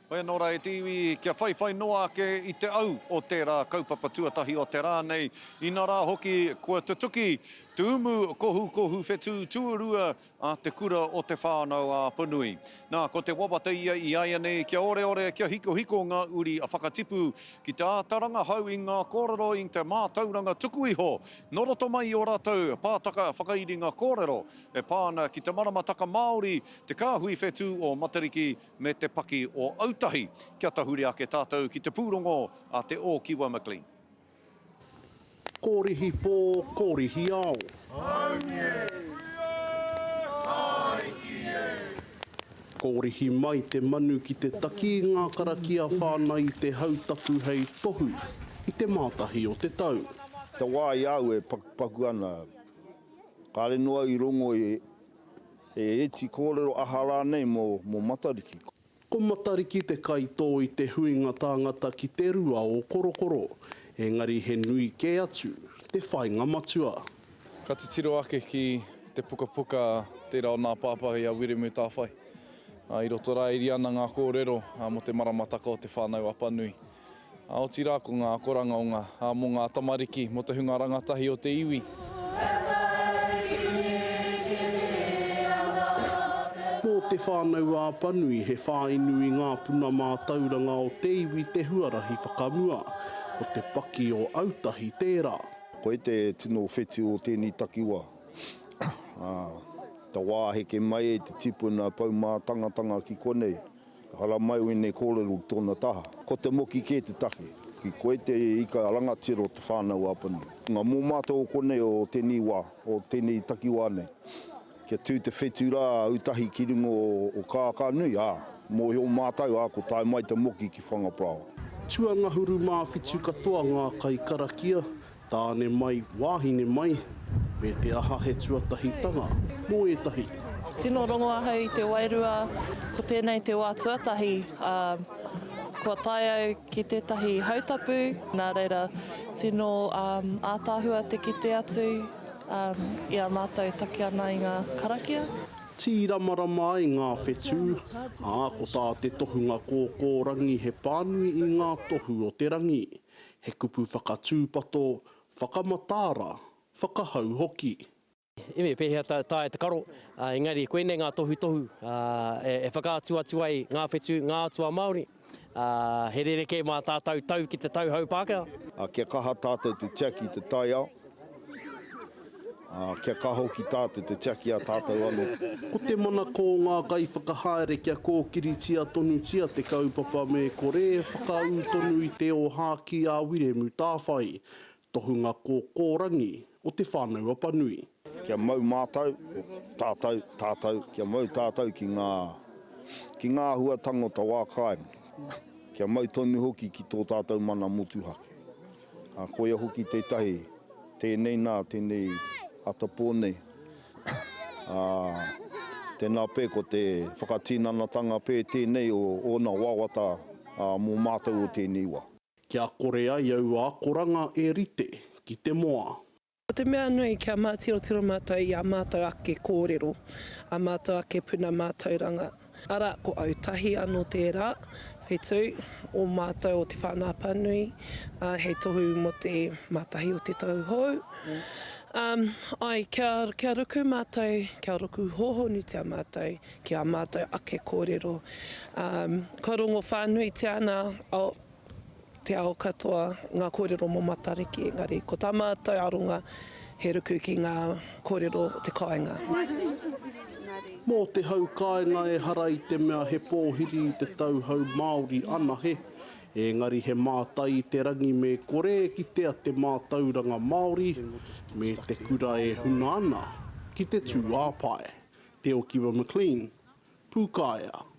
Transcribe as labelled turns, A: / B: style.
A: Hoi anō rā e te iwi, kia whaiwhai noa ake i te au o tērā kaupapa tuatahi o te rā nei, inarā hoki kua tutuki te umu kohukohu whetū tuarua a te kura o Te Whānau a Apanui. Nā, ko te wawata ia i āianei kia oreore, kia hikohiko ngā uri a Whakatipu ki te āta rangahau i ngā kōrero i te mātauranga tuku iho nō roto mai i ō rātou pātaka whakairinga kōrero e pā ana ki te maramataka Māori, te kāhui whetū o Matariki, me te paki o Autahi. Kia tahuri ake tātou ki te pūrongo a Te Ōkiwa McLean.
B: Kōrihi pō, kōrihi ao. Kōrihi mai te manu ki te taki i ngā karakia whānau i te hautapu hei tohu i te mātahi o te tau.
C: Te wā i a au e pakupaku ana, kāre noa i rongo i He iti kōrero aha rānei mō Matariki?
B: Ko Matariki te kaitō i te huinga tāngata ki te rua o Korokoro, engari he nui kē atu te whāinga matua.
D: Ka titiro ake ki te pukapuka tērā o Nā Pāpā i a Wiremu Tāwhai. I roto rā e iri ana ngā kōrero mō te maramataka o Te Whānau Apanui. Ā, otirā ko ngā akoranga o ngā, ā, mō ngā tamariki, mō te hunga rangatahi o te iwi.
B: Mō Te Whānau-a-Apanui he whāinu i ngā puna mātauranga o te iwi te huarahi whakamua, ko te paki o Autahi tērā.
C: Koe te tino whetu o tēnei takiwā. Ā, te wā heke mai e te tipuna poumātangatanga ki konei. Haramai wēnei kōrero ki tōna taha. Ko te moki kē te take. Ki koe te ika rangatira o Te Whānau a Apanui. Ngā mō mātou o konei o tēnei wā, o tēnei takiwā nei. Kia tū te whetū rā a Autahi ki runga o Kākānui, ā, mōhio mātou, ā, ko tae mai te moki ki Whangaparāoa.
B: Tuangahuru mā whitu katoa ngā kaikarakia, Tāne mai, wāhine mai, me te aha he tuatahitanga mō ētahi.
E: Tino rongo ahau i te wairua, ko tēnei te wā tuatahi, ā, kua tae au ki tētahi hautapu, nā reira, tino ātaahua te kite atu i a mātou e taki ana i ngā karakia.
B: Tīramarama ai ngā whetū, ā, ko tā te tohunga kōkōrangi he pānui i ngā tohu o te rangi. He kupu whakatūpato, whakamataara, whakahau hoki.
F: Me pēhea taea te karo, engari koinei ngā tohutohu e whakaatu atu ai ngā whetū, ngā atua Māori, he rerekē mā tātou tau ki te tau hou Pākehā.
C: Kia kaha tātou te tiaki i te taiao. Ā, kia kaha hoki tātou te tiaki i a tātou anō.
B: Ko te manako o ngā kaiwhakahaere kia kōkiritia tonutia te kaupapa me kore e whakaū tonu i te ōhākī a Wiremu Tāwhai, tohunga kōkōrangi o Te Whānau-a-Panui.
C: Kia mau mātou, tātou, tātou, kia mau tātou ki ngā, ki ngā āhuatanga o te wā kāinga. Kia mau tonu hoki ki tō tātou mana motuhake. Ā, koia hoki tētahi, tēnei nā, tēnei atapō nei. Ā, tēnā pē ko te whakatinanatanga pē tēnei o ōna wawata, ā, mō mātou o tēnei wā.
B: Kia kore ai aua akoranga e rite ki te moa.
E: Ko te mea nui kia mātirotiro mātou i ā mātou ake kōrero, ā mātou ake puna mātauranga. Arā, ko Autahi anō tērā whetū o mātou o Te Whānau Apanui, ā, hei tohu mō te mātahi o te tau hou. Ā, āe, kia, kia ruku mātou, kia ruku hōhonutia mātou ki ā mātou ake kōrero. Ā, kua rongo whānuitia ana a. te ao katoa ngā kōrero mō Matariki, engari ko tā mātou aronga he ruku ki ngā kōrero o te kāinga.
B: Mō te hau kāinga ehara i te mea he pōhiri i te tau hau Māori anahe, engari he mātai i te rangi me kore e kitea te mātauranga Māori me te kura e huna ana ki te tūāpae. Te Okiwa McLean, Pūkaea.